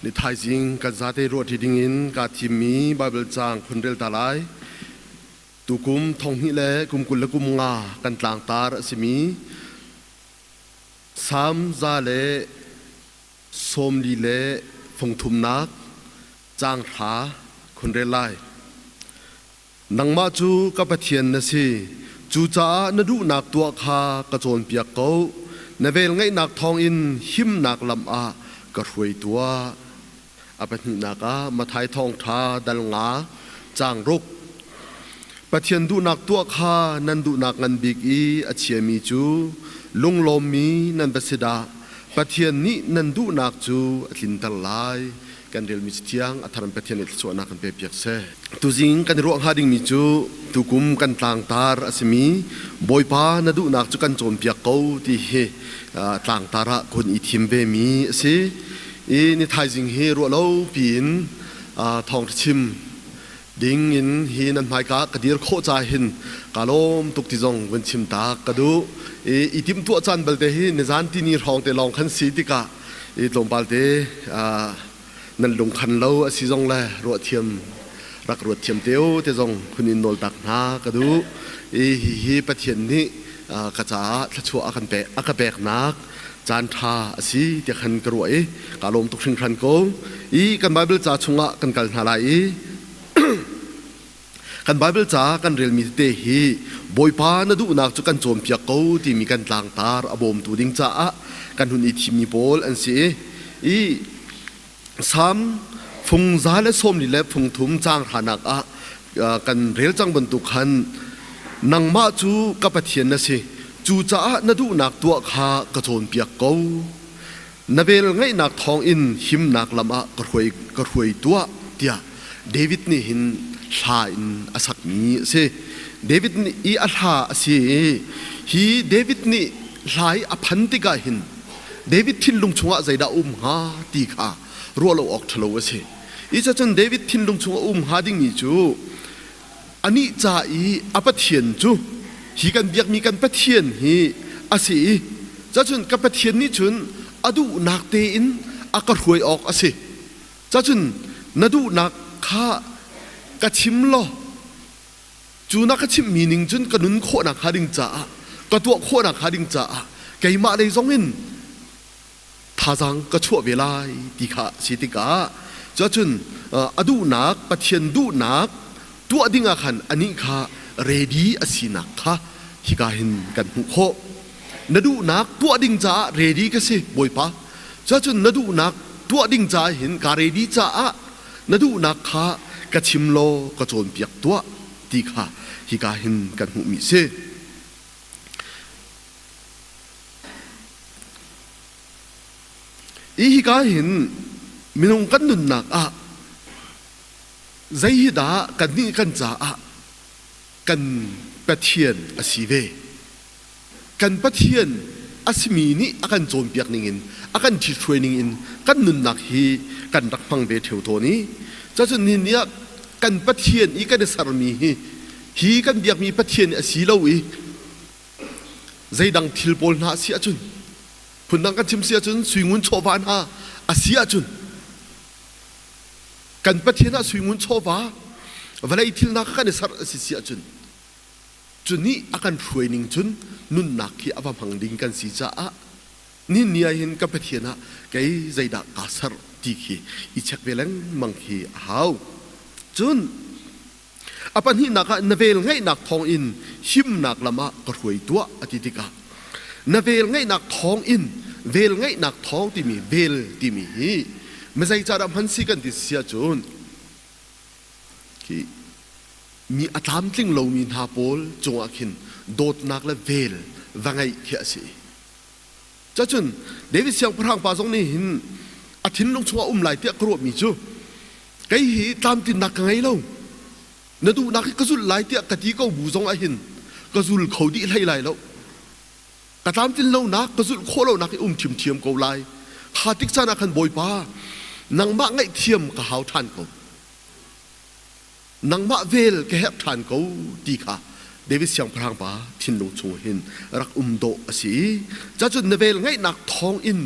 Ni thaizing kan zate ruahṭi dingin kaa thimmi Baibal caang khun rel ta lai. Tukum thonghnih le kum 25 kan tlangtar a simi Salm 143 caang 9 khun rel lai. Nangmah cu ka Pathian na si, cucaah na duhnak tuah kha ka cawnpiak ko. Na velngeihnak thawngin himnak lam ah ka hruai tuah. A pahnihnak ah Matthai Thawngṭha dal 5 caang 6. Pathian duhnak tuah kha nan duhnak ngan bik i a chiami cu lunglawmmi nan va si dah! Pathian nih nan duhnak cu a tlinter lai. Kan relmi Cathiang a thar in Pathian nih thluachuahnak kan pepiak seh. Tuzing kan i ruah hnga dingmi cu tukum kan tlangtar a simi Bawipa na duhnak cu kan cawnpiak ko ti hi tlangtar ah kun i thim ve mi a si. I ni thaizing hi ruah lo piin thawngṭha chim ding in hi nan hmaika ka dir khawh ca hin ka lawm tuk ti zong vun chim tak ka duh. I i timhtuah caan balte hi nizan tini hrawng te lawng khan si tikah i tlawmpal te nan lungkhan lo a si zong le ruahthiam rak ruat thiam te u te zong hun in nawl tak hna ka duh. I hihi Pathian nih ka caah thluachuah a kan pek a ka peknak caan ṭha a si tiah khan ka ruah i ka lawm tuk hringhran ko. I kan Bible ca chungah kan kal hna lai i Kan Baibal ca kan relmi tete hi Bawipa na duhnak cu kan cawnpiak ko timi kan tlangtar a bawmtu ding caah kan hun i thimmi pawl an si i Salm fung 143 caang hranak ah kan rel cang bantuk khan nangmah cu ka Pathian na si, cucaah na duhnak tuah kha ka cawnpiak ko. Na vel ngaihnak thawngin himnak lam ah ka hruai tuah tiah David nih hin hla in a sakmi a si. David nih i a hla a si i hi David nih hla i a phan tikah hin David thinlung chungah zeidah um hnga ti kha ruah lo awk ṭhalo a si. I cacun David thinlung chungah um hnga dingmi cu anih ca i a Pathian cu hi kan biakmi kan Pathian hi a si i cacun ka Pathian nih cun a duhnak tein a ka hruai awk a si. Cacun na duhnak kha ka chim law cu na ka chimhmi ning cun ka nun khawhnak hnga ding caah ka tuah khawhnak hnga ding caah keimah lei zong in thazaang ka chuah ve lai ti kha si tikah cuahcun a duhnak Pathian duhnak tuah ding ah khan anih kha ready a sinak kha hika hin kan hmuh khawh. Na duhnak tuah ding caah ready ka si Bawipa. Cuahcun na duhnak tuah ding caah hin ka ready caah na duhnak kha ka chim law ka cawnpiak tuah ti kha hika hin kan hmuhmi si. I hika hin minung kan nunnak ah zei hi dah kannih kan caah kan Pathian a si ve. Kan Pathian a simi nih a kan cawnpiak ningin a kan ṭhithruai ningin kan nunnak hi kan rak hmang ve ṭheo tawn i cacun nihin ni ah kan Pathian i kan i sermi hi hi kan biakmi Pathian a si lo i Zeidang thil pawl hna a si ahcun, phundang kan chim si ahcun suingun chawva hna a si ahcun, kan Pathian ah suingun chawva vawlei thil hna kha kan i serh a si si ahcun, cu nih a kan hruai ning cun nunnak hi a va hmang ding kan si caah nihin ni ah hin ka Pathian ah kei zeidah kaa serh ti khi i check ve lengmang khi a hau. Cun A pahnihnak ah na vel ngeihnak thawngin himnak lam ah ka hruai tuah a ti tikah na vel ngeihnak thawngin vel ngeihnak thawng timi vel timi hi mizei ca dah hman si kan ti si ahcun khi mi a tlamtling lomi hna pawl cungah khin dawtnak le vel va ngeih khi a si. Cacun David siangpahrang pa zong nih hin a thinlung chungah um lai tiah ka ruahmi cu kei hi tlamtlinnak ka ngei lo, na duhnak hi ka zulh lai tiah ka ti ko bu zong ah hin ka zul kho dih hlei lai lo, ka tlamtlin lonak ka zulh khawh lonak hi um ṭhiamṭhiam ko lai. Kha tik caan ah khan Bawipa, nangmah ngaihthiam ka hau ṭhan ko, nangmah vel ka herh ṭhan ko ti kha David siangpahrang pa thinlung chung hin rak um dawh a si. Cacun na vel ngaihnak thawng in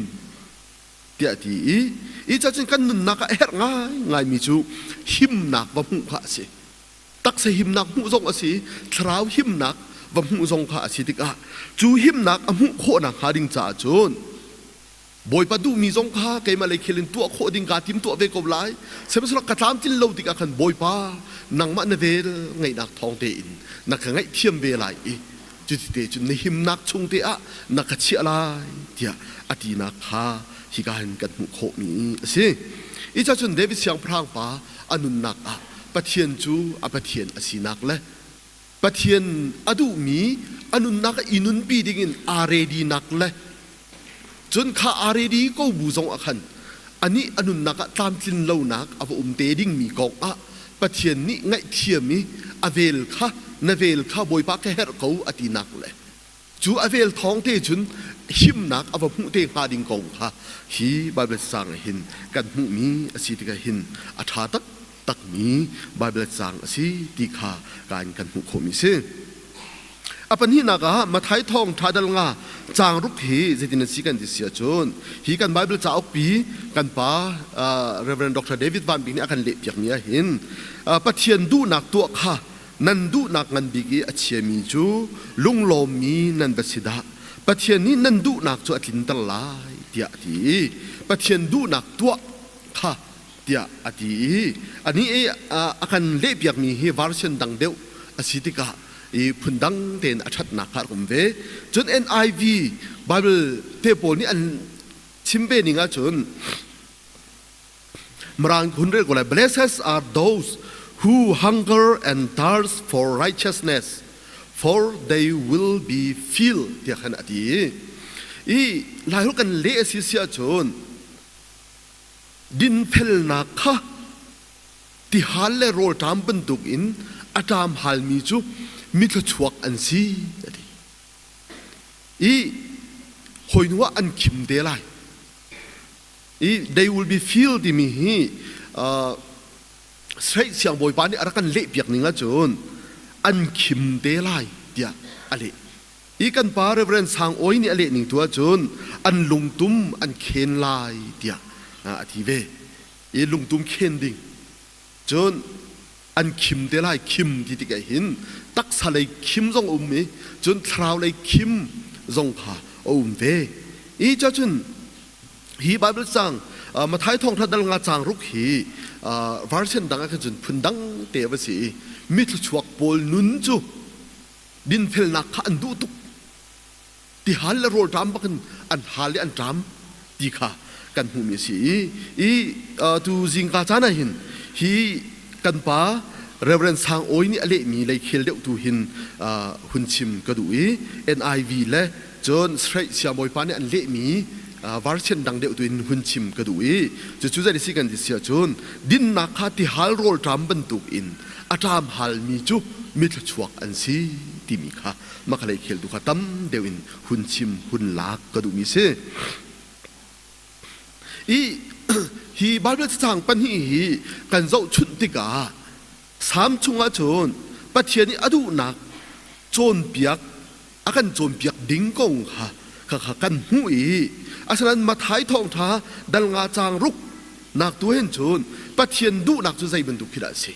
tiah a ti i. I cacun kan nunnak ah a herh ngaingaimi cu himnak va hmuh kha a si. Taksa himnak hmuh zong a si, thlarau himnak va hmuh zong kha a si tikah cu himnak a hmuh khawhnak hnga ding caah cun Bawipa duhmi zong kha keimah lei khel in tuah khawh ding kaa tim tuah ve ko lai. Sihmanhsehlaw ka tlamtlin lo tikah khan Bawipa nangmah na vel ngeihnak thawng tein na ka ngaihthiam ve lai i cuti te cun na himnak chung te ah na ka chiah lai tiah a tinak kha hika hin kan hmuh khawhmi a si. I cacun David siangpahrang pa a nunnak ah Pathian cu a Pathian a sinak le Pathian a duhmi a nunnak i nunpi dingin aa ready-nak le cun kha aa ready ko bu zong ah khan anih a nunnak ah tlamtlin lonak a va um te dingmi kong ah Pathian nih ngaihthiam i a vel kha na vel kha Bawipa ka herh ko a tinak le cu a vel thawng te cun himnak a va hmuh te hnga ding kong kha hi Baibal caang ah hin kan hmuhmi a si tikah hin a ṭha taktakmi Baibal caang a si ti kha ka in kan hmuh khawhmi a si. A pahnihnak ah Matthai thawng ṭha dal nga caang ruk hi zeitin a si kan ti si ahcun hi kan Baibal cauk pi kan pa Reverend Dr. David Van Bik nih a kan lehpiakmi ah hin Pathian duhnak tuah kha nan duhnak ngan bik i a chiami cu lunglawmmi nan va si dah. Pathian nih nan duhnak cu a tlinter lai tiah a ti i Pathian duhnak tuah kha tiah a ti i anih i a kan lehpiakmi hi version dang deuh a si tikah i phundang tein a ṭhatnak kha a rak um ve. Cun NIV Bible te pawl nih an chim ve ning ahcun Mirang hun rel ko lai blessed are those who hunger and thirst for righteousness for they will be filled tiah khan a ti i Laiholh kan leh a si si ahcun dinfelnak kha tihal le rawlṭam bantukin a ṭam halmi cu mithluachuak an si a ti i hoi hnu ah an khim te lai i they will be filled timi hi Sreih siangbawipa nih a rak kan lehpiak ning ahcun an khim te lai tiah a leh. I kan pa Reverend Sang Awi nih a leh ning tu ahcun an lungtum an khen lai tiah a ti ve. I lungtum khen ding cun an khim te lai khim ti tikah hin taksa lei khim zong a um i cun thlarau lei khim zong kha a um ve. I cacun hi Bible cang Matthai thawngtha dal nga cang ruk hi version dang ah khan cun phun dang te a va si i mi thluachuak pawl nun cu dinfelnak kha an duh tuk tihal le rawlṭam bakin an hal i an ṭam ti kha kan hmuhmi a si i i tu zingka caan ah hin hi kan pa Reverend Sang Awi nih a lehmi leikhel deuh tu hin hun chim ka duh i NIV le cun Sreih Siangbawipa nih an lehmi version dang deuh tu in hun chim ka duh i cucu zei si kan ti si ahcun dinnak kha tihal rawlṭam bantuk in a ṭam halmi cu mi thluachuak an si timi kha makhalei kheltu kha tam deuh in hun chim hun lak ka duhmi si. I hi Bible cacang pahnih hi kan zohchunh tikah Salm chungah cun Pathian i a duhnak cawnpiak a kan cawnpiak ding kong kha kha kan hmuh i asinain Matthai thawngṭha dal nga caang ruk nak tu hin cun Pathian duhnak cu zei bantuk khi dah a si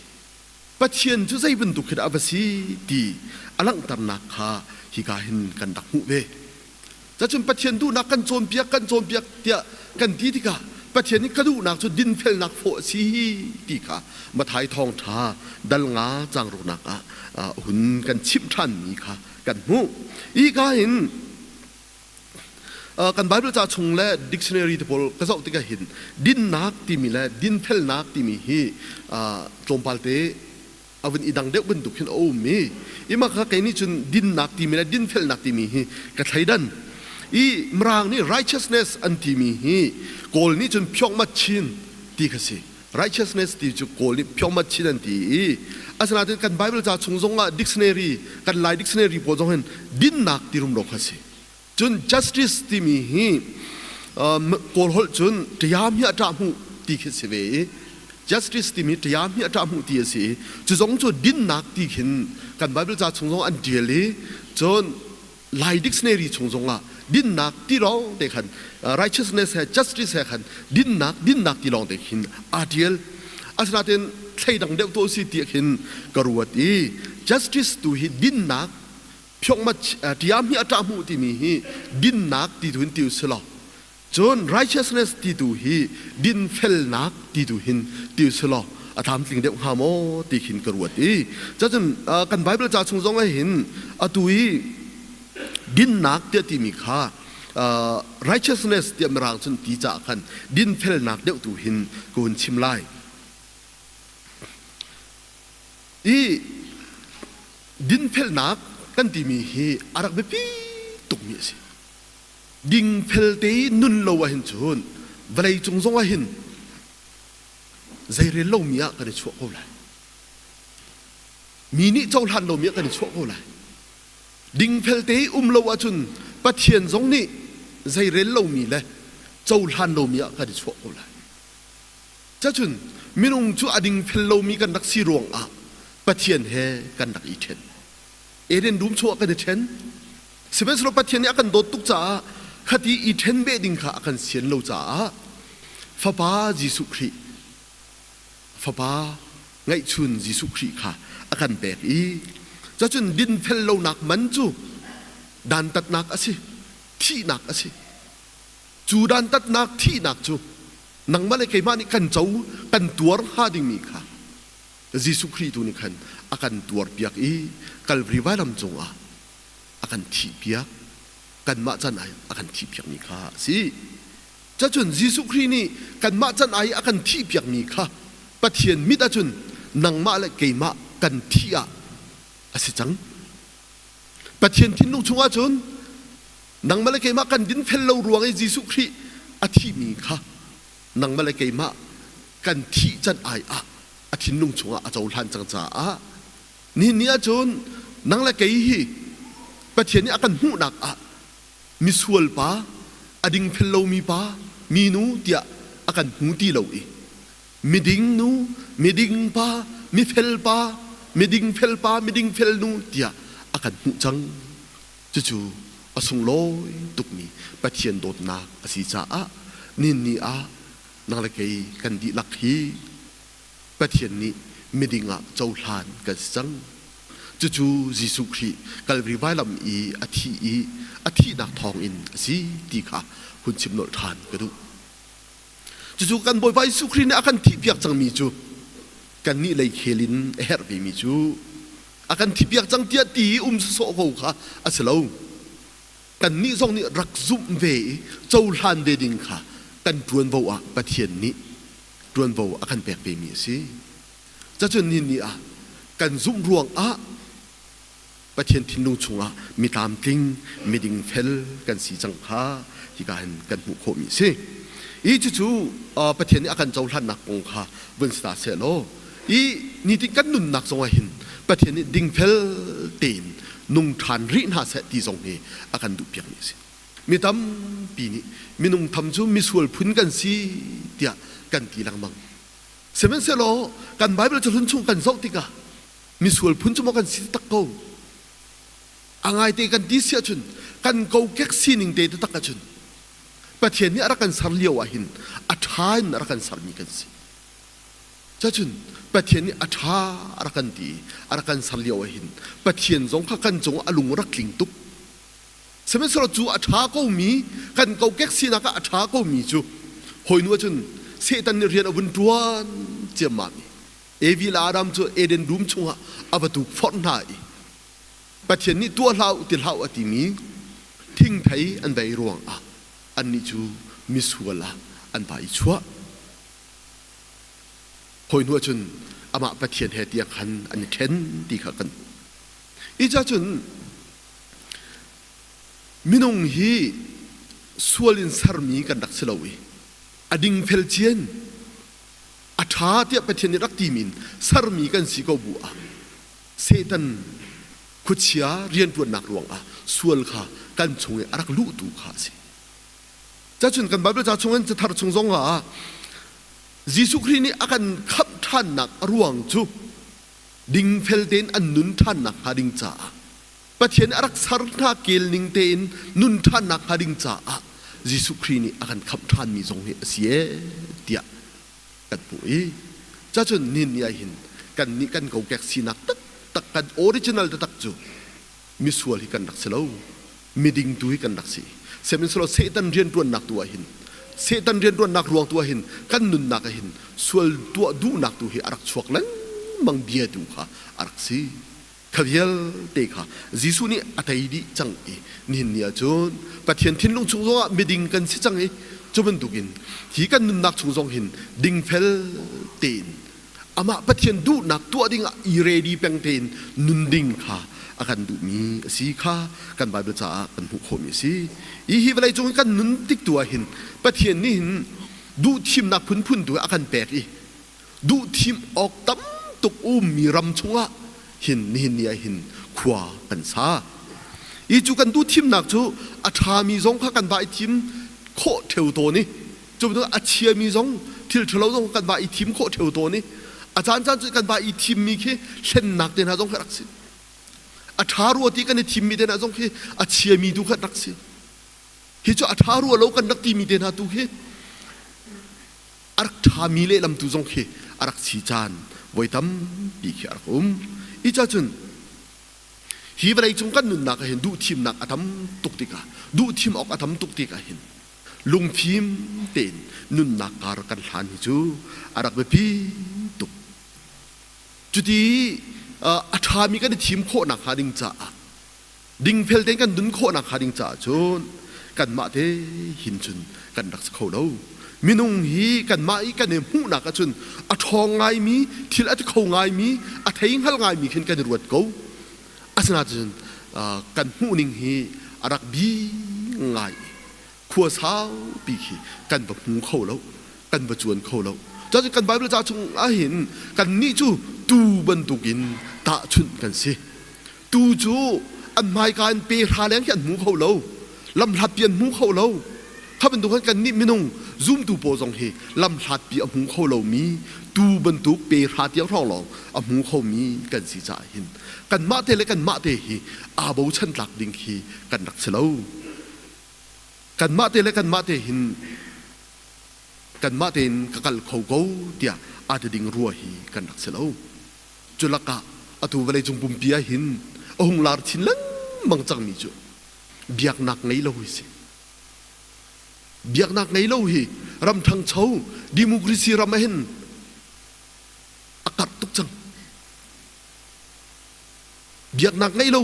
Pathian cu zei bantuk khi dah a va si ti a langhternak kha hika hin kan rak hmuh ve. Cacun Pathian duhnak kan cawnpiak kan cawnpiak tiah kan ti tikah Pathian nih ka duhnak cu dinfelnak fawh a si ti kha Matthai thawngṭha dal nga caang ruknak ah hun kan chimh ṭhanmi kha kan hmuh. Hika hin kan Bible ca chung le dictionary te pawl ka zoh tikah hin dinnak timi le dinfelnak timi hi tlawmpal te a vun i dang deuh bantuk hin a um i ima kha kei nih cun dinnak timi le dinfelnak timi hi ka thleidan i Mirang nih righteousness an timi hi Kawl nih cun phyokmat chin ti kha si righteousness ti cu Kawl nih phyokmat chin an ti i asinain kan Bible ca chung zongah dictionary kan Lai dictionary pawl zong hin dinnak ti rumro kha si cun justice timi hi Kawl holh cun ṭiam hi a ṭah hmuh ti khi si ve i justice timi ṭiam hi a ṭah hmuh ti a si i cu zong cu dinnak ti khin kan Bible ca chung zong an ṭial i cun Lai dictionary chung zongah Dinnak ti lawng te khan righteousness he justice he khan dinnak dinnak ti lawng te khin aa ṭial. Asinain thleidang deuh tuah si ti khin ka ruat i justice tu hi dinnak phiokmat ṭiam hi a ṭah hmuh timi hi dinnak ti tu hin ti u si law cun righteousness ti tu hi dinfelnak ti tu hin ti u si law a tlamtling deuh hnga maw ti khin ka ruat i cacun kan Bible ca chung zong ah hin atu i dinnak tiah timi kha righteousness tiah mirang cun ti caah khan dinfelnak deuh tu hin ka hun chim lai. I dinfelnak kan timi hi a rak biapi tukmi a si. Dingfel te i nun lo ahhin cun vawlei cung zong ahhin zeirel lomi ah kan i chuah ko lai. Mi nih cohlan lomi ah kan i chuah ko lai. Dingfel te i um lo ahcun Pathian zong nih zeirel lomi le cohlan lomi ah kan i chuah ko lai. Cacun minung cu a dingfel lomi kan rak si ruangah Pathian he kan rak i ṭhen. Eden dum chungah kan i ṭhen. Sihmanhsehlaw Pathian nih a kan dawt tuk caah khati i ṭhen beh ding kha a kan sian lo caah Fapa Jesuh Khrih Fapa ngeihchun Jesuh Khrih kha a kan pek i cacun dinfel lonak man cu dantatnak a si, thihnak a si. Cu dantatnak thihnak cu nangmah le keimah nih kan co kan tuar hnga dingmi kha Jesuh Khrih tu nih khan a kan tuarpiak i Kalvari vailam cungah a kan thihpiak kanmah can ai a kan thihpiakmi kha a si. Cacun Jesuh Khrih nih kanmah can ai a kan thihpiakmi kha Pathian mit ahcun nangmah le keimah kan thih ah a si cang. Pathian thinlung chungah cun nangmah le keimah kan dinfel lo ruang i Jesuh Khrih a thihmi kha nangmah le keimah kan thih can ai ah a thinlung chungah a cohlan cang caah nihin ni ahcun nang le kei hi Pathian nih a kan hmuhnak ah misual pa a dingfel lomi pa minu tiah a kan hmu ti lo i miding nu miding pa mifel pa miding fel pa miding fel nu tiah a kan hmuh cang. Cucu a sunglawi tukmi Pathian dawtnak a si caah nihin ni ah nang le kei kan dihlak hi Pathian nih miding ah cohlan kan si cang. Cucu Jesuh Khrih Kalvari vailam i a thih i a thihnak thawngin a si ti kha hun chim nolh ṭhan ka duh. Cucu kan Bawipa Jesuh Khrih nih a kan thihpiak cangmi cu kannih lei khel in a herh vemi cu a kan thipiak cang tiah ti i um sawsawh ko kha a si lo. Kannih zong nih rak zumh ve i cohlan ve ding kha kan ṭuanvo ah Pathian nih ṭuanvo a kan pek vemi a si. Cacun ni ni ah kan zumh ruangah Pathian thinlung chungah mi tlamtling, miding fel kan si cang kha hika hin kan hmuh khawhmi a si. I cucu Pathian nih a kan cohlannak kong kha vun si ta seh law i nitin kan nunnak zongah hin Pathian nih dingfel tein nung ṭhan rih hna seh ti zong hi a kan duhpiakmi a si. Mi tampi nih minung tham cu misual phun kan si tiah kan ti lengmang. Sihmanhsehlaw kan Baibal cahlun chung kan zoh tikah misual phun cu maw kan si tak ko a ngaite kan ti si ahcun kan kokek sining te taktak ahcun Pathian nih a rak kan ser lio ah hin a ṭha in a rak kan sermi kan si. Cacun Pathian nih a ṭha a rak kan ti i a rak kan ser lio ah hin Pathian zong kha kan cungah a lung rak tling tuk. Sihmanhsehlaw cu a ṭha komi kan kokek sinak ah a ṭha komi cu hawinu ahcun Satan nih rian a vun ṭuan ciammam i Evi le Adam cu Eden dum chungah a va tukforh hna i Pathian nih tuah hlah u ti hlah u a timi thingthei an vei ruangah annih cu misual ah an va i chuah. Hawi hnu ahcun amah Pathian he tiang khan an i ṭhen ti kha kan hmuh. Hi ca cun minung hi sual in sermi kan rak si lo i a dingfel cian a ṭha tiah Pathian nih rak timi in sermi kan si ko bu ah Satan khuachia rianṭuannak ruangah sual kha kan chung i a rak luhtu kha a si. Cacun kan Baibal ca chungin cathar chung zongah Jesuh Khrih nih a kan khamh ṭhannak a ruang cu dingfel tein an nun ṭhannak hnga ding caah. Pathian a rak ser hna kel ning tein nun ṭhannak hnga ding caah Jesuh Khrih nih a kan khamh ṭhanmi zong hi a si ee tiah kan hmuh i cacun nihin ni ah hin kannih kan kokek sinak taktak kan original taktak cu misual hi kan rak si lo, miding tu hi kan rak si. Sihmanhsehlaw Satan rianṭuannak tu ah hin Satan rianṭuannak ruang tu ah hin kan nunnak ah hin sual tuah duhnak tu hi a rak chuak lengmang bia tu kha a rak si. Kha vialte kha Jesuh nih a tei dih cang i nihin ni ah cun Pathian thinlung chung zongah miding kan si cang i cu bantukin hi kan nunnak chung zong hin dingfel tein amah Pathian duhnak tuah dingah i ready peng tein nun ding kha a kan duhmi a si kha kan Bible caah kan hmuh khawhmi a si. Hi hi vawlei cung kan nun tik tu ah hin Pathian nih hin duhthimnak phunphun tu a kan pek i duhthim awk tam tuk ummi ram chungah hin nihin ni ah hin khua kan sa. I cu kan duhthimnak cu a ṭhami zong kha kan va i thim khawh ṭheo tawn i cu bantuk a chiami zong thil ṭhalo zong kan va i thim khawh ṭheo tawn i a caancaan cu kan va i thimmi khi hlennak te hna zong khi rak si. A ṭha rua ti kan i thimmi te hna zong khi a chiami tu kha rak si. Hi cu a ṭha rua lo kan rak timi te hna tu khi a rak ṭhami lehlam tu zong khi a rak si caan voi tampi khi a rak um. I cacun hi vawleicung kan nunnak ah hin duhthimnak a tam tuk tikah duhthim awk a tam tuk tikah hin lungfim tein nunnak kar kan hlan hi cu a rak biapi tuk. Cuti a ṭhami kan i thim khawh nakhnga ding caah dingfel tein kan nun khawh nakhnga ding caah cun kanmah te hin cun kan rak si kho lo. Minung hi kanmah i kan i hmuhnak ahcun a ṭhawng ngaimi, thil a ti kho ngaimi, a thei hngal ngaimi khin kan i ruat ko. Asinain kan hmuhning hi a rak bi ngai i khua saupi khi kan va hmu kho lo, kan va cuan kho lo. Cun kan Bible ca chung ahhin kannih cu tuu bantukin tahchunh kan si. Tuu cu an hmaika in pe hra leng khi an hmu kho lo, lamhlatpi an hmu kho lo. Kha bantuk khan kannih minung zumtu pawl zong hi lamhlatpi a hmu kho lomi tuu bantuk pe hra tiang hrawng lawng a hmu khomi kan si caah hin kanmah te le kanmah te hi aa bochan tlak ding khi kan rak si lo. Kanmah te le kanmah te hin kanmah tein ka kal kho ko tiah aa ti ding rua hi kan rak si lo. Cu lakah atu vawleicung pumpi ah hin a hung lar chin lengmang cangmi cu biaknak ngei lo hi si. Biaknak ngei lo hi ram ṭhangcho democracy ram ah hin a karh tuk cang. Biaknak ngei lo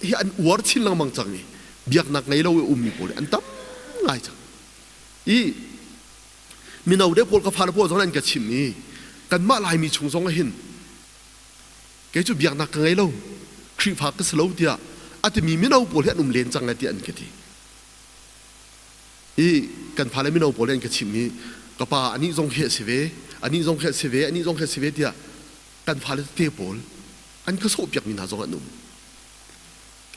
hi an uar chin lengmang cang i biaknak ngei lo i ummi pawl hi an tam ngai cang. I mino deuh pawl ka fale pawl zong an ka chimh i kanmah Laimi chung zong ah hin kei cu biaknak ka ngei lo, Khrihfa ka si lo tiah a timi mino pawl hi an um len cang lai tiah an ka ti. I kan fale mino pawl hi an ka chimh i ka pa anih zong hi a si ve, anih zong hi a si ve, anih zong hi a si ve tiah kan fale tete pawl an ka sawhpiakmi hna zong an um.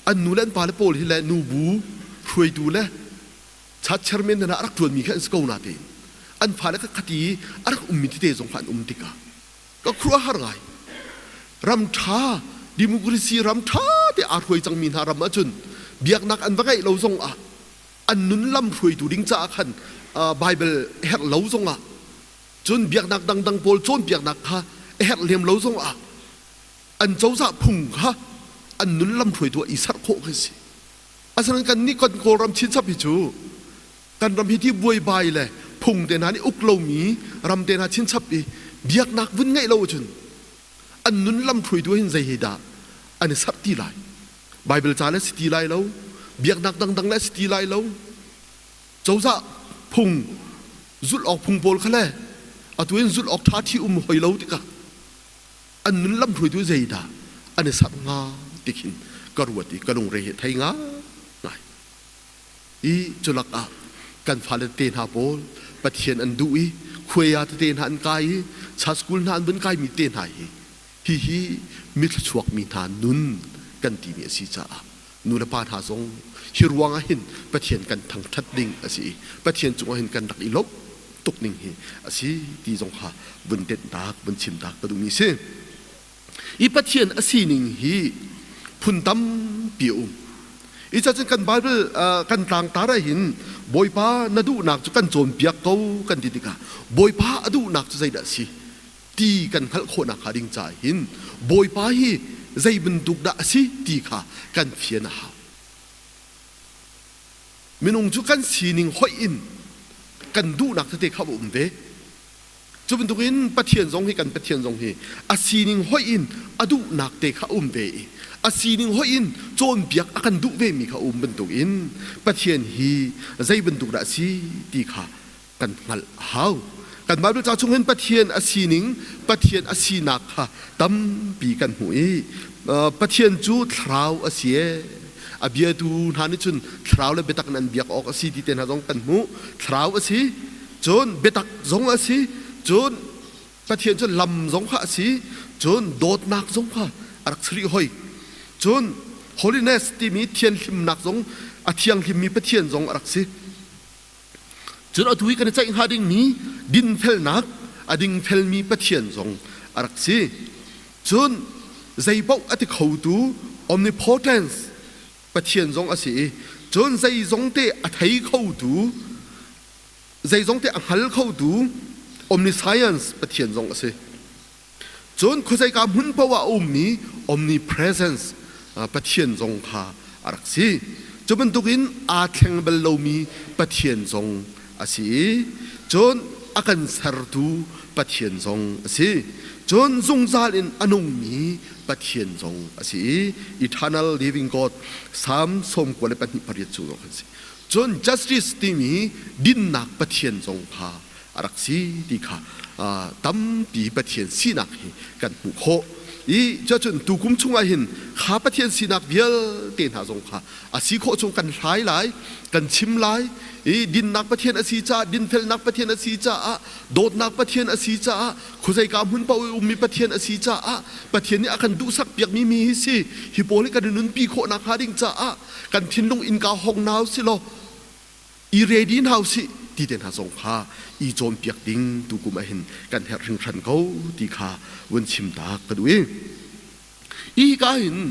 An nu le an pale pawl hi le nubu hruaitu le chat chairman hna a rak ṭuanmi kha an si ko natein an fale kha khati i a rak ummi tete zong kha an um tikah ka khuaruahhar ngai. Ram ṭha democracy ram ṭha te aa hruai cangmi hna ram ahcun biaknak an va ngeih lo zong ah an nun lam hruaitu ding caah khan Bible herh lo zong ah cun biaknak dangdang pawl cawnpiaknak kha a herh lem lo zong ah an cozah phung kha an nun lam hruaitu ah i serh khawh khi si. Asinain kannih kan Kawlram chinchap hi cu kan ram hi ti buaibai le phung te hna nih uk lomi ram te hna chinchap i biaknak vun ngeih lo ahcun an nun lam hruaitu hin zei hi dah an i serh ti lai? Bible ca le si ti lai lo, biaknak dangdang le si ti lai lo, cozah phung zulh awk phung pawl kha le atu in zulh awk ṭha ṭhi um hoi lo tikah an nun lam hruaitu zeidah an i serh hnga ti khin ka ruat i ka lungre hi thei ngai. I culak ah kan fale te hna pawl Pathian an duh i khuaia tete hna an kai i cha school hna an vun kaimi te hna hi hihi mithluachuak mi hna nun kan timi a si caah nu le pa hna zong hi ruang ah hin Pathian kan thangṭhat ding a si i Pathian cungah hin kan rak i lawmh tuk ning hi a si ti zong kha vun tenhtak vun chimtak ka duhmi si. I Pathian a sining hi phun tampi a um. I cacun kan Bible kan tlangtar ah hin Bawipa na duhnak cu kan cawnpiak ko kan ti tikah Bawipa a duhnak cu zeidah a si ti kan hngalh khawhnak hnga ding caah hin Bawipa hi zei bantuk dah a si ti kha kan fian a hau. Minung cu kan sining hoih in kan duhnak tete kha a um ve. Cu bantukin Pathian zong hi kan Pathian zong hi a sining hoih in a duhnak te kha a um ve i a sining hoih in cawnpiak a kan duh vemi kha a um bantukin Pathian hi zei bantuk dah a si ti kha kan hngalh a hau. Kan Baibal ca chung hin Pathian a sining, Pathian a sinak kha tampi kan hmuh i Pathian cu thlarau a si ee. A biatu hna nih cun thlarau le biatak in an biak awk a si ti te hna zong kan hmuh. Thlarau a si, cun biatak zong a si, cun Pathian cu lam zong kha a si, cun dawtnak zong kha a rak si rih hoi. Cun holiness timi thianhlimnak zong a thianghlimmi Pathian zong a rak si. Cun atu i kan i ceih hnga dingmi dinfelnak a dingfelmi Pathian zong a rak si. Cun zeipaoh a ti khotu omnipotence Pathian zong a si i cun zeizongte a thei khotu zeizongte a hngal khotu omniscience Pathian zong a si. Cun khuazeika hmun paoh ah a ummi omnipresence Pathian zong kha a rak si. Cu bantukin aa thleng bal lomi Pathian zong a si i cun a kan sertu Pathian zong a si. Cun zungzal in a nungmi Pathian zong a si i eternal living God Psalm 98 chung zong kan si. Cun justice timi dinnak Pathian zong kha a rak si ti kha tampi Pathian sinak hi kan hmuh khawh. I cuacun tukum chungah hin kha Pathian sinak vialte hna zong kha a si khawh chung kan hlai lai, kan chim lai. I dinnak Pathian a si caah, dinfelnak Pathian a si caah, dawtnak Pathian a si caah, khuazeika hmun paoh i ummi Pathian a si caah, Pathian nih a kan duhsak piakmi mi hi si. Hi pawl hi kan i nunpi khawh nakhnga ding caah kan thinlung innka hong hna usih law i ready hna usih ti te hna zong kha i cawnpiak ding tukum ah hin kan herh hringhran ko ti kha vun chim ta ka duh i hika hin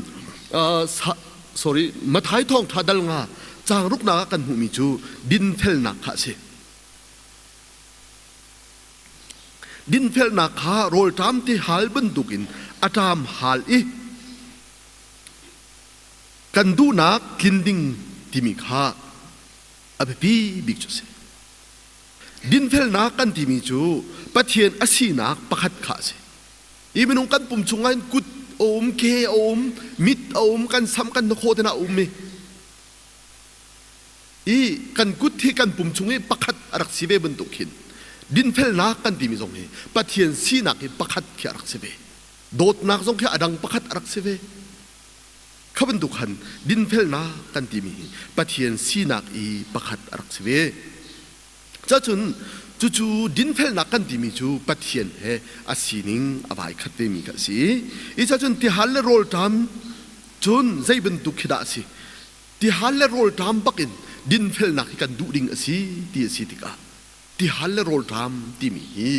sorry Mathai thawngtha dal nga caang ruknak ah kan hmuhmi cu dinfelnak kha a si. Dinfelnak kha rawlṭam ti hal bantukin a ṭam hal i kan duhnak tlin ding timi kha a biapi bik cu a si. Dinfelnak kan timi cu Pathian a sinak pakhat kha a si. Hi minung kan pum chungah hin kut a um, ke a um, mit a um, kan sam kan hnakhaw te hna a um i i kan kut hi kan pum chung i pakhat a rak si ve bantuk hin dinfelnak kan timi zong hi Pathian sinak hi pakhat khi a rak si ve. Dawtnak zong khi a dang pakhat a rak si ve. Kha bantuk khan dinfelnak kan timi hi Pathian sinak i pakhat a rak si ve. Cacun cucu dinfelnak kan timi cu Pathian he a sining a vai khat vemi kha a si. I cacun tihal le rawlṭam cun zei bantuk khi dah a si? Tihal le rawlṭam bakin dinfelnak hi kan duh ding a si ti a si tikah tihal le rawlṭam timi hi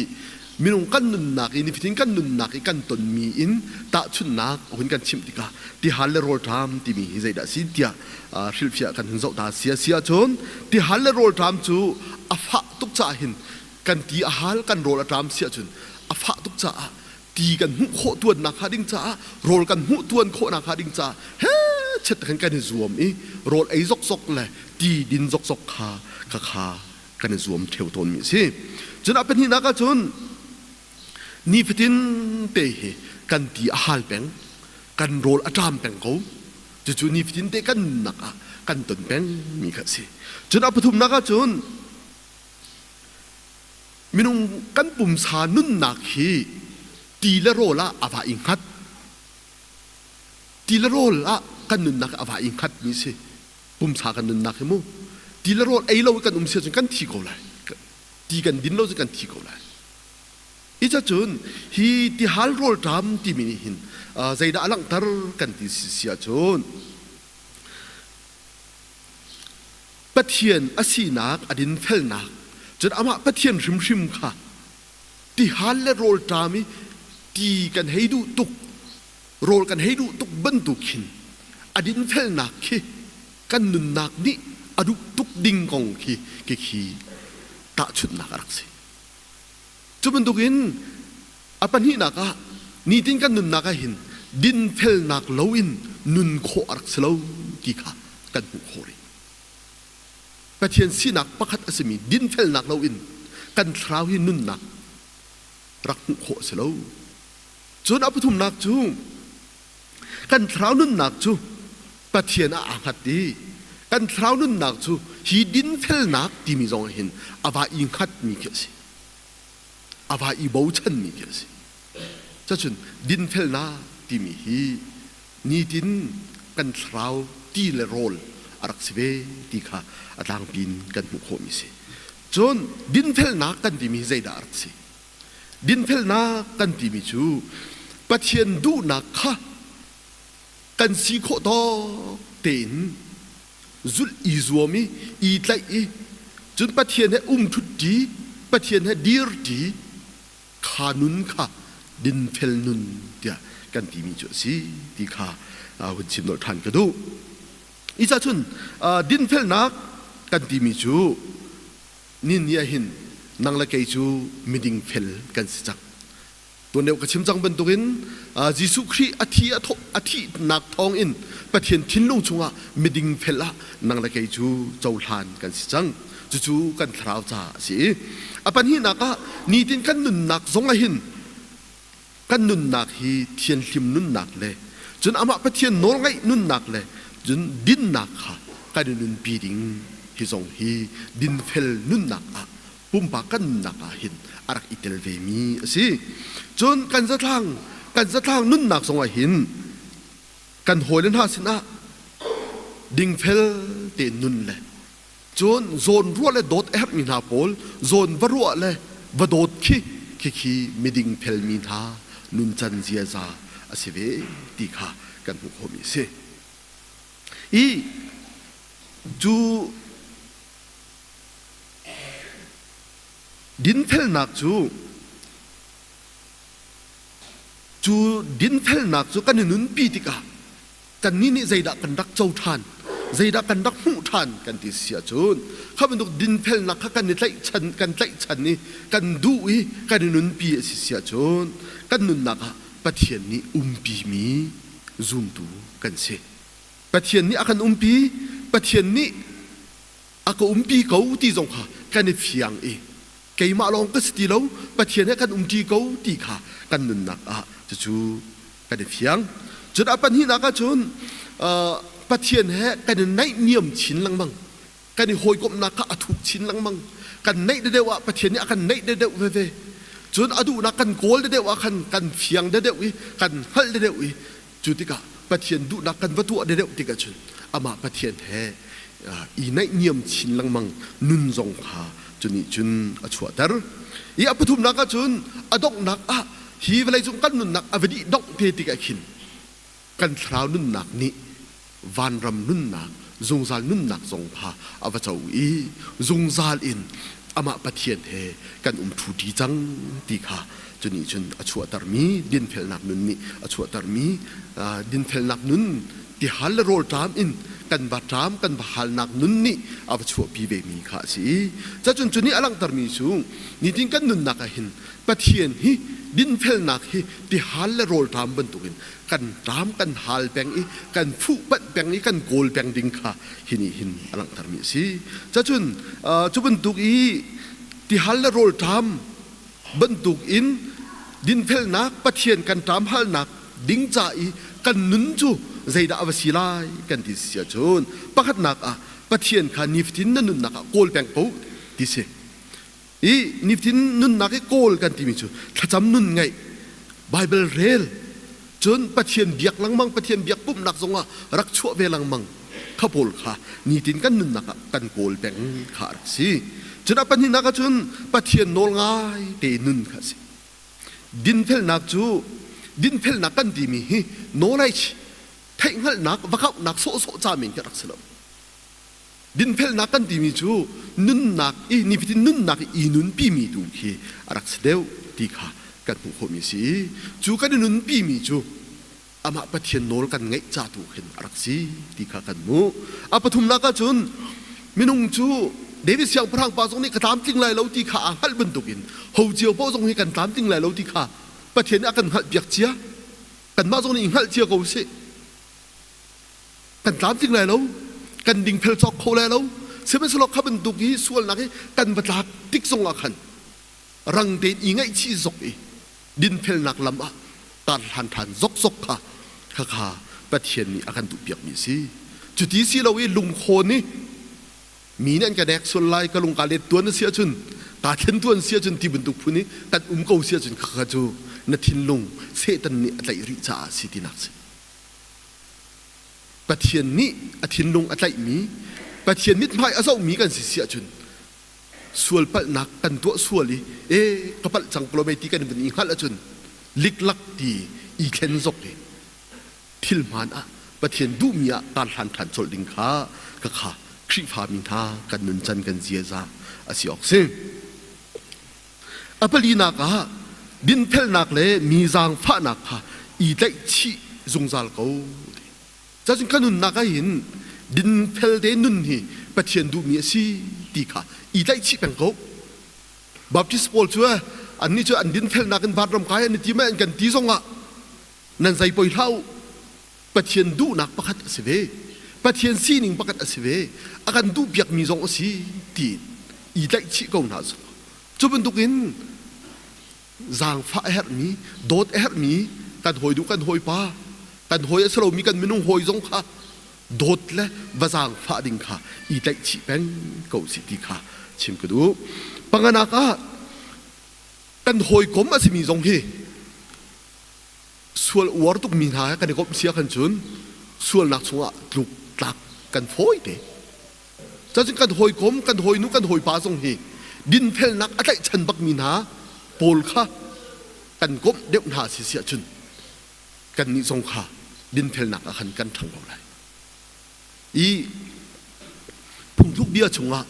minung kan nunnak i nifatin kan nunnak i kan tonmi in tahchunhnak a hun kan chimh tikah tihal le rawlṭam timi hi zeidah a si tiah hrilhfiah kan hun zoh ta sia si ahcun tihal le rawlṭam cu a fah tuk caah hin kan ti a hal kan rawl a ṭam si ahcun a fah tuk caah ti kan hmuh khawh tuannak hnga ding caah rawl kan hmuh tuan khawhnak hnga ding caah he chet khan kan i zuam i rawl ei zokzok le ti din zokzok kha kha kha kan i zuam ṭheo tawnmi a si. Cun a pahnihnak ahcun nifatin te hi kan ti a hal peng, kan rawl a ṭam peng ko. Cucu nifatin te kan nunnak ah kan ton pengmi kha a si. Cun a pathumnak ahcun minung kan pumsa nunnak hi ti le rawl ah a va i hngat. Ti le rawl ah kan nunnak a va i hngatmi si. Pumsa kan nunnak hi mu ti le rawl ei lo i kan um si ahcun kan thi ko lai. Ti kan din lo cun kan thi ko lai. Hi cacun hi tihal rawlṭam timi nih hin zeidah a langhter kan ti si ahcun Pathian a sinak a dinfelnak cun amah Pathian hrimhrim kha tihal le rawlṭam i ti kan hei duh tuk rawl kan hei duh tuk bantuk khin. A dinfelnak khi kan nunnak nih a duh tuk ding kong khi khi tahchunhnak a rak si. Cu bantukin a pahnihnak ah nitin kan nunnak ah hin dinfelnak loin nun khawh a rak si lo ti kha kan hmuh khawh rih. Pathian sinak pakhat a simi dinfelnak loin kan thlarau hi nunnak rak hmuh khawh a si lo. Cun a pathumnak cu kan thlarau nunnak cu Pathian ah aa hngat i kan thlarau nunnak cu hi dinfelnak timi zong ah hin a va i hngatmi khi a si. A va i bochanmi khi a si. Cacun dinfelnak timi hi nitin kan thlarau ti le rawl a rak si ve ti kha a tlangpi in kan hmuh khawhmi si. Cun dinfelnak kan timi hi zeidah a rak si? Dinfelnak kan timi cu Pathian duhnak kha kan si khawh tawk tein zulh i zuam i i tlaih i cun Pathian he um ṭhutṭi, Pathian he dirṭi kha nun kha dinfel nun tiah kan timi cu a si ti kha hun chim nolh ṭhan ka duh. Hi ca cun dinfelnak kan timi cu Ni ah hin nang le kei cu miding fel kan si cang. Tuan deuh ka chim cang bantukin Jesuh Khrih a thi a thihnak thawngin Pathian thinlung chungah miding fel ah nang le kei cu cohlan kan si cang. Cucu kan thlarau caah a si. A pahnihnak ah nitin kan nunnak zong ah hin kan nunnak hi thianhlim nunnak le cun amah Pathian nawlngaih nunnak le cun dinnak kha kan i nunpi ding hi zong hi dinfel nunnak ah pumpak kan nunnak ah hin a rak i tel vemi a si. Cun kan zatlang kan zatlang nunnak zong ah hin kan hawile hna sinah dingfel tein nun le Cun zawn ruah le dawt a herhmi hna pawl zawn va ruah le va dawt khi khikhi miding felmi hna nuncan ziaza a si ve ti kha kan hmuh khawhmi a si. I cu dinfelnak cu cu dinfelnak cu kan i nunpi tikah Kannih nih zeidah kan rak co ṭhan, zeidah kan rak hmuh ṭhan kan ti si ahcun kha bantuk dinfelnak kha kan i tlaihchan kan tlaihchan i kan duh i kan i nunpi a si si ahcun kan nunnak ah Pathian nih umpimi zumtu kan si. Pathian nih a kan umpi, Pathian nih a ka umpi ko ti zong kha kan i fiang i keimah lawng ka si ti lo, Pathian he kan umṭi ko ti kha kan nunnak ah cucu kan i fiang. Cun a pahnihnak ahcun Pathian he kan i naihniam chin lengmang. Kan i hawikomhnak kha a thuk chin lengmang. Kan naih deuh ah Pathian nih a kan naih deuh veve. Cun a duhnak kan kawl deuh ah khan kan fiang deuh i kan hngalh deuh i cu tikah Pathian duhnak kan va tuah deuh tikah cun amah Pathian he i naihniam chin lengmang nun zong kha cu nih cun a chuahter. I a pathumnak ahcun a donghnak ah Hi vawleicung kan nunnak a va dih dongh te tikah khin kan thlarau nunnak nih vanram nunnak, zungzal nunnak zong kha a va co i zungzal in amah Pathian he kan um ṭhuṭi cang ti kha cu nih cun a chuahtermi dinfelnak nun nih a chuahtermi dinfelnak nun tihal le rawlṭam in kan va ṭam kan va halnak nun nih a va chuahpi vemi kha a si. Cacun cu nih a langhtermi cu nitin kan nunnak ah hin Pathian hi dinfelnak hi tihal le rawlṭam bantukin kan ṭam kan hal peng i kan fuhpanh peng i kan kawl peng ding kha hi nih hin a langhtermi a si. Cacun cu bantuk i tihal le rawlṭam bantukin dinfelnak Pathian kan ṭam halnak ding ca i kan nun cu zeidah a va si lai kan ti si ahcun pakhatnak ah Pathian kha nifatin na nunnak ah kawl peng ko ti si. I nifatin nunnak i kawl kan timi cu thlacam nun ngeih, Baibal rel, cun Pathian biak lengmang, Pathian biak pumhnak zongah rak chuah ve lengmang kha pawl kha nitin kan nunnak ah kan kawl peng kha a rak si. Cun a pahnihnak ah cun Pathian nawl ngai te nun kha a si. Dinfelnak cu dinfelnak kan timi hi knowledge theihhngalhnak va kauhnak sawhsawh ca men khi a rak si lo. Dinfelnak kan timi cu nunnak i nifatin nunnak i nunpimi tu khi a rak si deuh ti kha kan hmuh khawhmi a si i cu kan i nunpimi cu Amah Pathian nawl kan ngaih ca tu khin a rak si ti kha kan hmuh. A pathumnak ahcun minung cu David siangpahrang pa zong nih ka tlamtling lai lo ti kha aa hngalh bantukin ho cio paoh zong hi kan tlamtling lai lo ti kha Pathian nih a kan hngalhpiak cia. Kanmah zong nih i hngalh cia ko usih. Kan tlamtling lai lo, kan dingfel cawk kho lai lo. Sihmanhsehlaw kha bantuk hi sualnak hi kan va tlak tik zong ah khan rang tein i ngaihchih zok i dinfelnak lam ah tarhlan ṭhan zokzok kha khakha Pathian nih a kan duhpiakmi a si. Cuti si lo i lungkhawn i mi nih an ka nek sual lai, ka lung kaa let tuan a si ahcun, kaa thlen tuan si ahcun ti bantuk phun i kan um ko si ahcun khakha cu na thinlung Satan nih a tlaih rih caah a si tinak a si. Pathian nih a thinlung a tlaihmi, Pathian mithmai a zohmi kan si si ahcun sual palhnak kan tuah sual i e ka palh cang ko mei ti kan vun i hngalh ahcun liklak ti i thlen zok i thil hmaan ah Pathian duhmi ah kar hlan ṭhan colh ding kha ka kha Khrihfami hna kan nuncan kan ziaza a si awk si. A palinak ah dinfelnak le mi zaangfahnak kha i tlaihchih zungzal ko. Cacun ka nunnak ah hin dinfel te nun hi Pathian duhmi a si ti kha i tlaihchih peng ko. Baptist pawl cu annih cu an dinfelnak in vanram kai an i tim an kan ti zongah nan zei poi hlah u. Pathian duhnak pakhat a si ve. Pathian sining pakhat a si ve. A kan duhpiakmi zong a si ti i tlaihchih ko hna su. Cu bantukin zaangfah a herhmi, dawt a herhmi kan hawi duh kan hawipa, kan hawi a si lomi kan minung hawi zong kha dawt le va zaangfah ding kha i tlaihchih peng ko sih ti kha chim ka duh. Panganak ah kan hawikom a simi zong hi sual uar tukmi hna he kan i komh sia khan cun sualnak chungah tluk tlak kan fawi te. Cacun kan hawikom, kan hawinu, kan hawipa zong hi dinfelnak a tlaihchan bakmi hna pawl kha kan komh deuh hna si si ahcun kannih zong kha dinfelnak ah khan kan ṭhang ko lai. I phungthluk bia chungah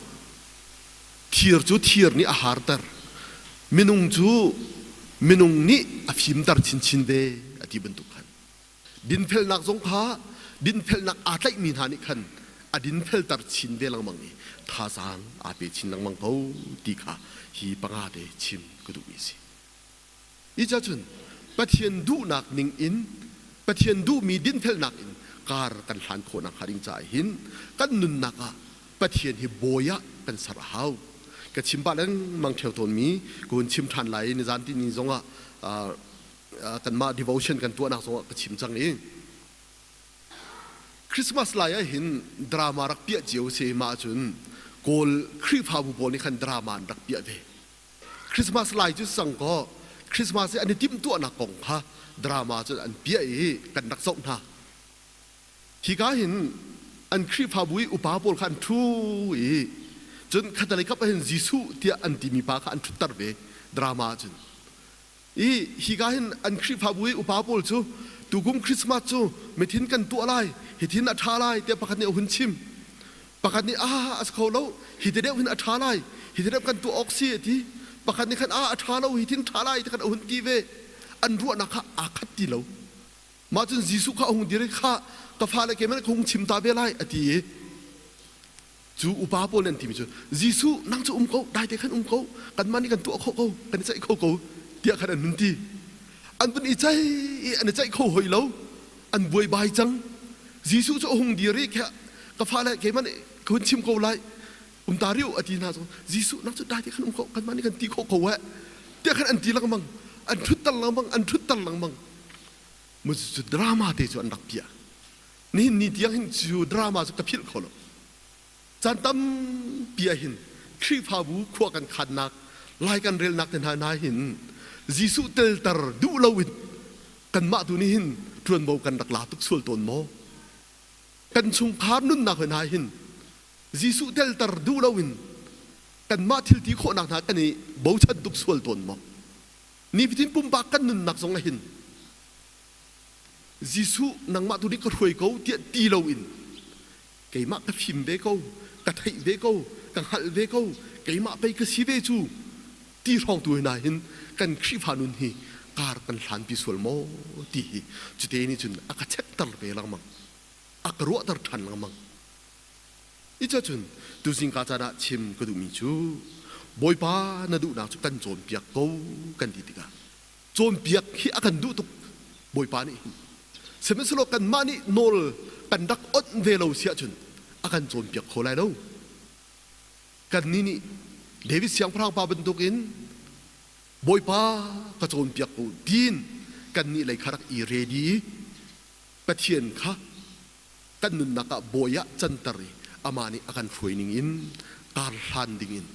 thir cu thir nih a harter, minung cu minung nih a fimter chinchin ve a ti bantuk khan Dinfelnak zong kha dinfelnak aa tlaihmi hna nih khan a dinfelter chin ve lengmang i thazaang aa pe chin lengmang ko ti kha hi panga te chim ka duhmi a si. Hi cun Pathian duhnak ning in Pathian duhmi dinfelnak in kar kan hlan khawhnak hnga ding caah hin kan nunnak ah Pathian hi bawi ah kan ser a hau. Ka chim pah lengmang ṭheo tawnmi ka hun chim ṭhan lai i nizan tini zongah kanmah devotion kan tuahnak zongah ka chim cang i Christmas lai ah hin drama rak piah cio si mah cun Kawl Khrihfabu pawl nih khan drama an rak piah ve. Christmas lai cu sang kaw Christmas i an i timhtuahnak kong kha drama cu an piah i kan rak zoh hna. Hika hin an Khrihfabu i upa pawl kha an ṭhu i cun khatalei kap ah hin Jesuh tiah an timi pa kha an ṭhutter ve drama ah cun. I hika hin an Khrihfabu i upa pawl cu tukum Christmas cu mithin kan tuah lai, hithin a ṭha lai tiah pakhat nih a hun chim. Pakhat nih ah a si kho lo, hi te deuh hin a ṭha lai, hi te deuh kan tuah awk si a ti. Pakhat nih khan ah a ṭha lo, hithin ṭha lai ti khan a hun ti ve. An ruahnak kha aa khat ti lo. Mah cun Jesuh kha a hung dir i kha ka fale keimah nih ka hung chim ta ve lai a ti i Cu upa pawl nih an timi cu Jesuh nang cu um ko dai te khan um ko kanmah nih kan tuah khawh ko kan i ceih kho ko tiah khan an hun ti. An vun i ceih i an i ceih kho hoi lo an buaibai cang. Jesuh cu a hung dir i ka fale keimah nih ka hun chim ko lai um ta rih u a ti hna cu Jesuh nang cu dai te khan um ko kanmah nih kan ti khawh ko eh tiah khan an ti lengmang an ṭhutter lengmang an ṭhutter lengmang mu cu drama te cu an rak piah Nihin ni tiang hin cu drama cu ka philh kho lo. Caan tampi ah hin Khrihfabu khua kan khannak, lai kan relnak te hna hna hin Jesuh telter duh loin kanmah tu nih hin ṭuanvo kan rak la tuk sual tawn maw? Kan chungkhar nunnak hna hin Jesuh telter duh loin kanmah thil ti khawhnak hna kan i bochan tuk sual tawn maw? Nifatin pumpak kan nunnak zong ah hin Jesuh nangmah tu nih ka hruai ko tiah ti loin keimah ka fim ve ko, ka theih ve ko, ka hngalh ve ko, keimah pei ka si ve cu ti hrawng tu hna hin kan Khrihfa nun hi Kar kan hlanpi sual maw ti hi cute nih cun a ka chekter ve lengmang. A ka ruahter ṭhan lengmang. Icacun tuzing ka caan ah chim ka duhmi cu Bawipa na duhnak cu kan cawnpiak ko kan ti tikah cawnpiak hi a kan duh tuk Bawipa nih hin sihmanhsehlaw kanmah nih nawl kan rak onh ve lo si ahcun a kan cawnpiak kho lai lo. Kannih nih David siangpahrang pa bantukin Bawipa ka cawnpiak ko tiin kannih lei kha rak i ready i Pathian kha kan nunnak ah bawi ah canter i amah nih a kan hruai ning in kar hlan ding in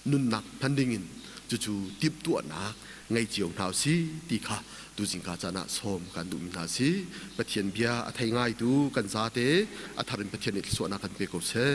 nunnak hman ding in cucu timhtuahnak ngei cio hna usih ti kha tuzingka caan ah sawm kan duhmi hna si. Pathian bia a thei ngaitu kan zate a thar in Pathian nih thluachuahnak kan pe ko seh.